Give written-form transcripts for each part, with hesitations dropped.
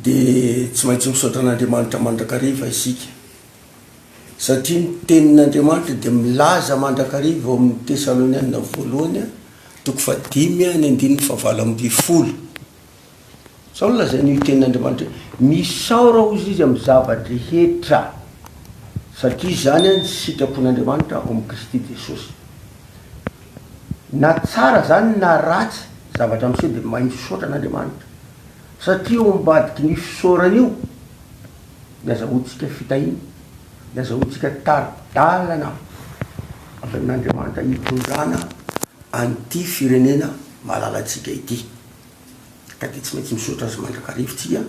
Dia tsy maintsy misaotra an'Andriamanitra mandrakariva isika, satria ny tenin'Andriamanitra dia milaza mandrakariva ao amin'ny Tesalonianina voalohany toko fahadimy ny andininy fahavalo ambinifolo. Izao no lazain'io tenin'Andriamanitra io, Misaora hozy izy amin'ny zava-drehetra, satria izany ny sitrapon'Andriamanitra ao amin'i Kristy Jesosy. Na tsara izany na ratsy zavatra miseho dia mahay misaotra an'Andriamanitra, satria eo ambadikin'io fisaorana io ny azahoantsika fitahiana, ny azahoantsika tari-dalana avy amin'Andriamanitra hitondrana an'ity firenena malalantsika ity. Ka dia tsy maintsy misaotra Azy mandrakariva tsika,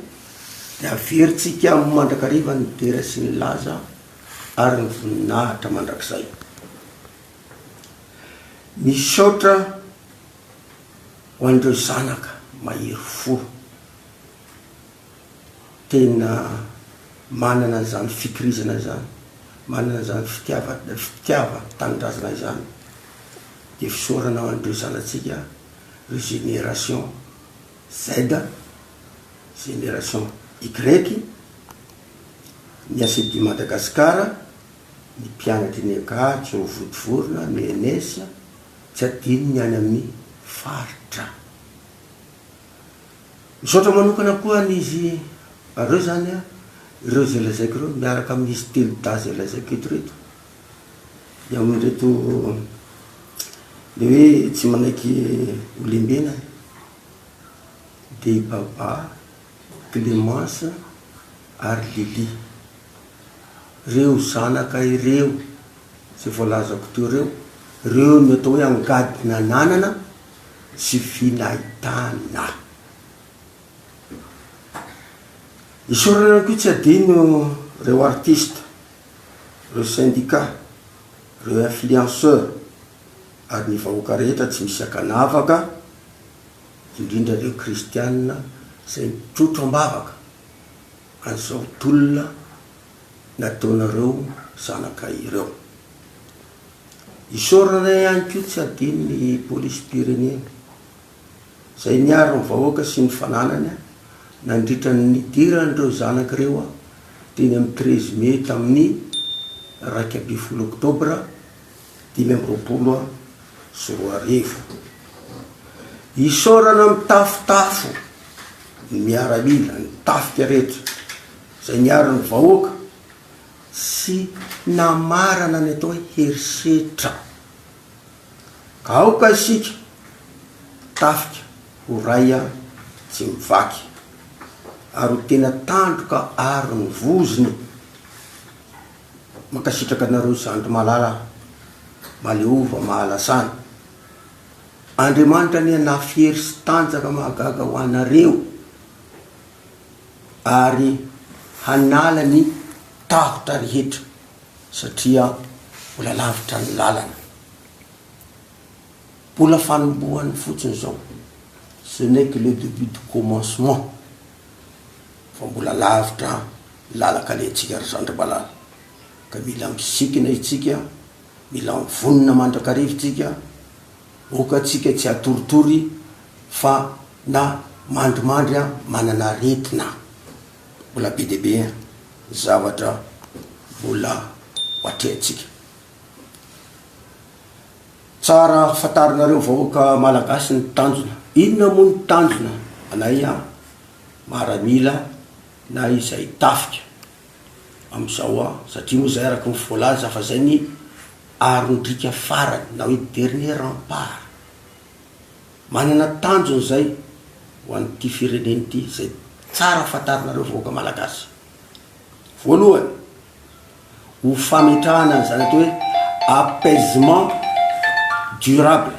dia averintsika aminy mandrakariva ny dera sy ny laza ary ny voninahitra mandrakizay. Misaotra ho an'ireo zanaka mahery fo, tena manana an'izany fikirizana izany, manana an'izany fitiava- fitiavan-tanindrazana izany, dia fisaorana ho an'ireo zanatsika ry génération Z, génération Y, ny ACD Madagascar, ny mpianatry ny Ankatso, Vontovorona, ny ENS, tsy adino ny any amin'ny faritra. Misaotra manokana koa an'izy ireo izany, ireo izay lazaiko ireo, miaraka amin'izy telodahy izay lazaiko eto ireto. Ny amin'ireto le hoe tsy manaiky ho lembenana dia i Baba, Clémence ary Lily. Ireo zanaka ireo izay voalazako teo ireo, ireo no atao hoe angady nananana sy vy nahitana. Isaorana ihany koa tsy adino ireo artista. ireo syndicats, ireo influenceurs ary ny vahoaka rehetra tsy misy ankanavaka, indrindra ireo kristianina izay mitrotro am-bavaka an'izao tolona nataonareo zanaka ireo. Isaorana ihany koa tsy adino ny polisim-pirenena. izay niaro ny vahoaka sy ny fananany nandritra ny nidiran'ireo zanaka ireo teny amin'ny treize mai tamin'ny 11 oktobra 2025. Isaorana mitafotafo ny miaramila, ny tafika rehetra izay niaro ny vahoaka sy namarana ny atao hoe herisetra. Aoka isika tafika ho ray tsy mivaky ary ho tena tandroka aro ny vozony. Mankasitraka anareo zandry malala Maleova mahalasana. Andriamanitra anie hanafy hery sy tanjaka mahagaga ho anareo ary hanala ny tahotra rehetra. satria mbola lavitra ny lalana. Mbola fanombohany fotsiny izao, ce n'est que le début du commencement fa mbola lavitra ny lalan-kalehantsika ry zandry malala ka mila misikina isika, mila mivonona mandrakariva isika, aoka tsika tsy hatoritory fa na mandrimandry manana aretina. Mbola be dia be ny zavatra mbola ho atrehintsika. Tsara fantarinareo vahoaka malagasy ny tanjona. Inona moa ny tanjona anay maramila na izay tafika amin'izao satria moa izay araka ny voalaza fa izay ny aron-driaka farany na hoe dernier rempart. Manana tanjona izay ho an'ity firenena ity izay tsara fantarinareo vahoaka malagasy. Voalohany, ho fametrahana an'izany atao hoe apaisement durable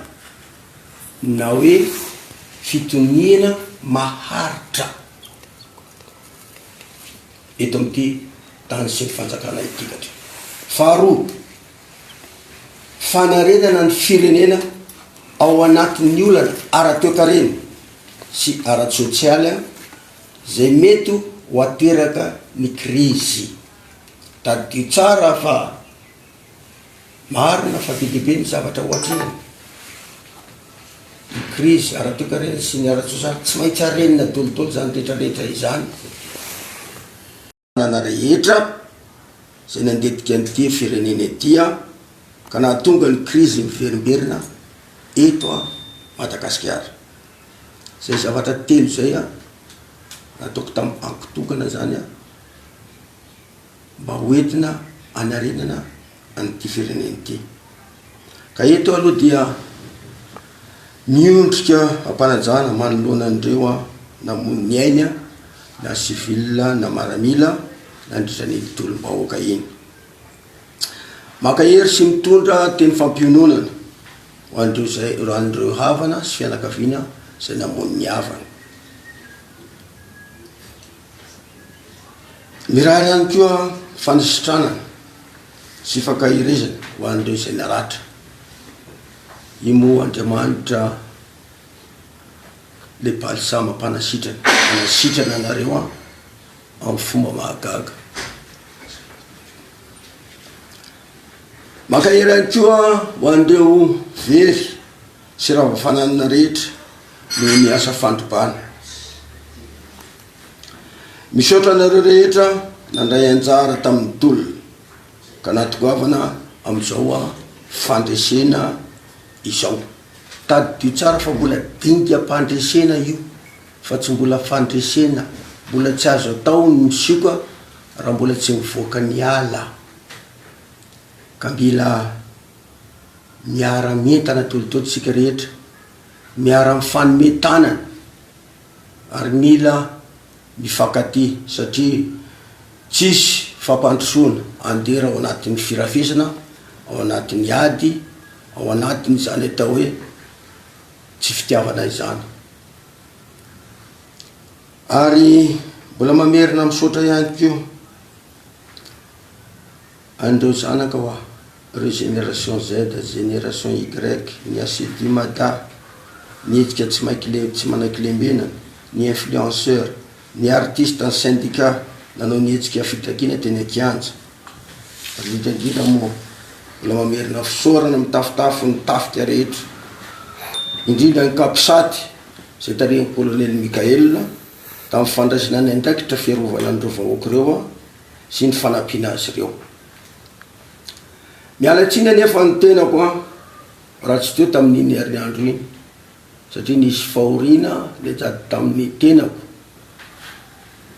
na hoe fitoniana maharitra eto amin'ity tany sy ny fanjakana ity. Faharoa, Fanarenana ny firenena ao anatin'ny olana ara-toekarena sy ara-tsosialy izay mety ho ateraka ny krizy. Tadidio tsara fa marina fa be dia be ny zavatra ho atrehina. Ny krizy ara-toekarena sy ny ara-tsosialy, tsy maintsy arenina dolidoly izany rehetra rehetra izany. fitondrana rehetra izay nandetika an'ity firenena ity ka nahatonga ny krizy miverimberina eto Madagasikara. Izay zavatra telo izay nataoko tamin'ny banky tokana izany mba ho entina hanarenana an'ity firenena ity. Ka eto aloha dia miondrika am-panajana manoloana an'ireo namoy ny ainy na civil na maramila nandritra an'iny tolom-bahoaka iny. Mankahery sy mitondra teny fampiononana ho an'ireo izay ho an'ireo havana sy fianakaviana izay namoy ny havany. Mirary ihany koa fanisitranana sy fankaherezana ho an'ireo izay naratra. I moa Andriamanitra le balsama mpanasitrana, manasitrana anareo an, amin'ny fomba mahagaga. Mankahery ihany koa ho an'ireo very sy rava fananana rehetra noho ny asa fandrobana. Misaotra anareo rehetra nandray anjara tamin'ny tolona ka nahatongavana amin'izao fandresena izao. Tadidio tsara fa mbola dingam-pandresena io fa tsy mbola fandresena, mbola tsy azo atao ny misioka raha mbola tsy mivoaka ny ala ka mila miara-mientana daholo isika rehetra, miara-mifanome tanana. ary mila mifankatia satria tsisy fampandrosoana andeha ao anatin'ny firafesana, ao anatin'ny ady, ao anatin'izany atao hoe tsy fitiavana izany. Ary mbola mamerina misaotra ihany koa an'ireo zanaka hoa. Ireo génération Z, génération Y, ny Assidu Mada, ny hetsika tsy maikile tsy manaiky lembenana, ny influenceurs, ny artistes, ny syndicats nanao ny hetsika fitakiana teny an-kianja. Ary indrindra indrindra moa mbola mamerina fisaorana mitafotafo ny tafika rehetra, indrindra ny Capsat izay tarihin'ny Colonel Mickaël tamin'ny fandraisana ny andraikitra fiarovana an'ireo vahoaka ireo sy ny fanampiana azy ireo. Miala tsiny anefa ny tenako an, raha tsy teo tamin'iny herinandro iny, satria nisy fahoriana nianjady tamin'ny tenako,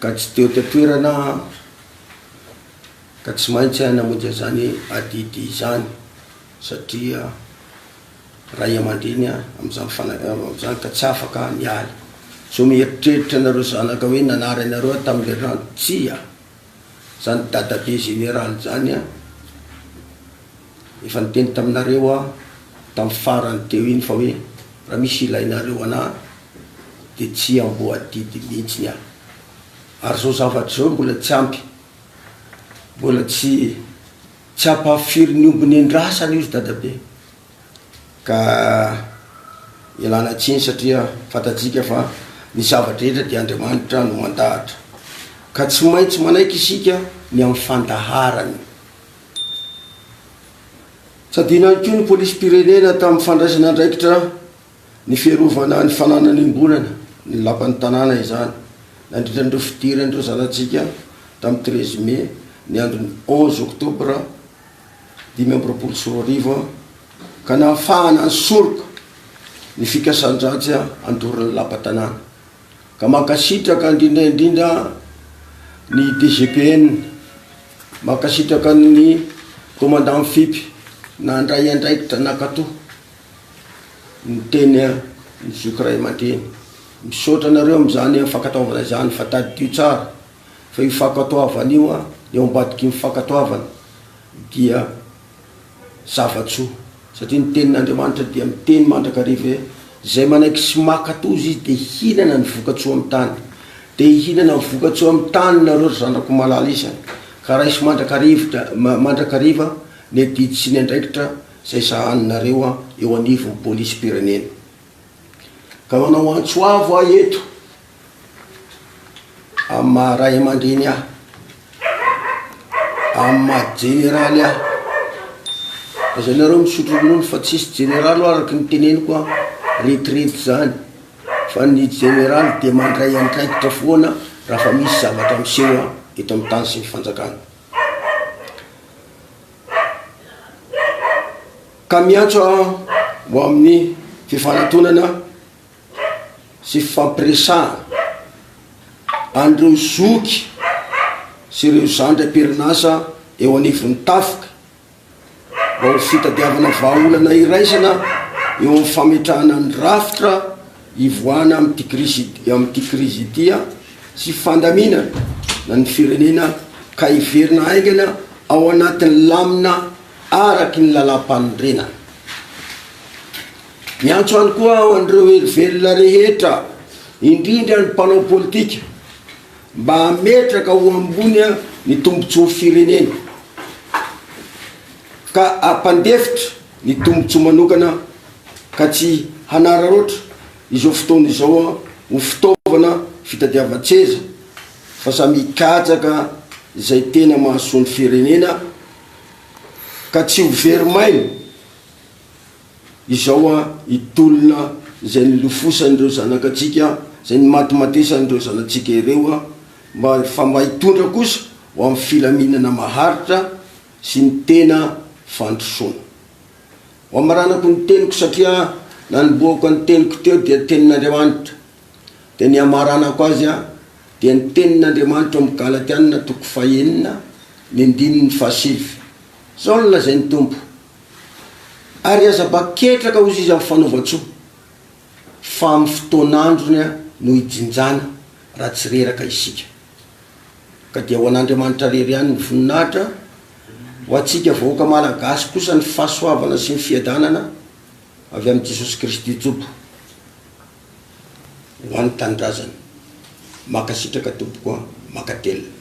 ka tsy teo tan-toerana aho, ka tsy maintsy aho namonjy an'izany adidy izany, satria ray aman-dreny aho amin'izany fana- amin'izany ka tsy afaka niala. Sao mieritreritra nareo zanaka hoe nanary anareo aho tamin'ny herinandro, tsia! Zany dadabe général zany an, efa niteny taminareo aho tamin'ny farany teo iny fa hoe raha misy ilainareo anah de tsy amboadidy mihitsiny aho. Ary zao zavatra zao mbola tsy ampy, mbola tsy tsy ampahafiry ny omby nendrasana io ry dadabe. Ka ialana tsiny satria fantatsika fa ny zava-drehetra dia Andriamanitra no mandahatra. Ka tsy maintsy manaiky isika ny amin'ny fandaharany. Tsy adino ihany koa ny polisim-pirenena tamin'ny fandraisana andraikitra ny fiarovana ny fananana iombonana, ny lapan'ny tanàna izany, nandritra an'ireo fidiran'ireo zanatsika tamin'ny treize mai ny andron'ny onze octobre 2025 ka nahafahana nisoroka ny fikasan-dratsy handoro ny lapa tanàna. Ka mankasitraka indrindra indrindra ny DGPN, mankasitraka ny commandant FIP nandray andraikitra nankato ny teny ny zoky ray aman-dreny. Misaotra anareo amin'izany fankatoavana izany fa tadidio tsara fa io fankatoavana io, ny ao ambadiky ny fankatoavana dia zava-tsoa satria ny tenin'Andriamanitra dia miteny mandrakariva hoe izay manaiky sy mankatò izy dia hihinana ny vokatsoa amin'ny tany. Dia hihinana ny vokatsoa amin'ny tany nareo ry zanako malala isany ka raiso mandrakariva mandrakariva ny adidy sy ny andraikitra izay sahaninareo eo anivon'ny polisim-pirenena. Ka manao antso avo aho eto Amin'ny maha ray aman-dreny ahy, amin'ny maha jeneraly ahy, aza nareo misotro ronono fa tsisy jeneraly hoa araka ny teneniko an, retraite zany, fa ny jeneraly dia mandray andraikitra foana raha fa misy zavatra miseho eo. eto amin'ny tany sy ny fanjakana. Ka miantso aho ho amin'ny fifanatonana sy fifampiresahana an'ireo zoky sy ireo zandry am-perinasa eo anivon'ny tafika mba ho fitadiavana vahaolana iraisana eo amin'ny fametrahana ny rafitra hivoahana amin'ity krizy amin'ity krizy ity sy fandaminana ny firenena ka hiverina haingana ao anatin'ny lamina araky ny lalàmpanorenana. Miantso ihany koa aho an'ireo hery velona rehetra, indrindra ny mpanao politika, mba hametraka ho ambony ny tombontsoa firenena, ka hampandefitra ny tombontsoa manokana ka tsy hanararaotra izao fotoana izao ho fitaovana fitadiavan-tseza fa samy hikatsaka izay tena mahasoa ny firenena ka tsy ho very maina izao an hitolona izay nilofosan'ireo zanakatsika, izay nimatimatesan'ireo zanatsika ireo an, mba fa mba hitondra kosa ho amin'ny filaminana maharitra sy ny tena fandrosoana. Ho amaranako ny teniko satria nanombohako ny teniko teo dia tenin'Andriamanitra, dia ny hamaranako azy an dia ny tenin'Andriamanitra ao amin'ny Galatiana toko fahenina ny andininy fahasivy. Izao no lazain'ny Tompo, Ary aza mba ketraka hozy izy amin'ny fanaovan-tsoa, fa amin'ny fotoan'androny no hijinjana raha tsy reraka isika. Ka dia ho an'Andriamanitra rery ihany ny voninahitra, ho antsika vahoaka Malagasy kosa ny fahasoavana sy ny fiadanana avy amin'i Jesosy Kristy Tompo ho an'ny tanindrazana. Mankasitraka tompoko a, mankatelina.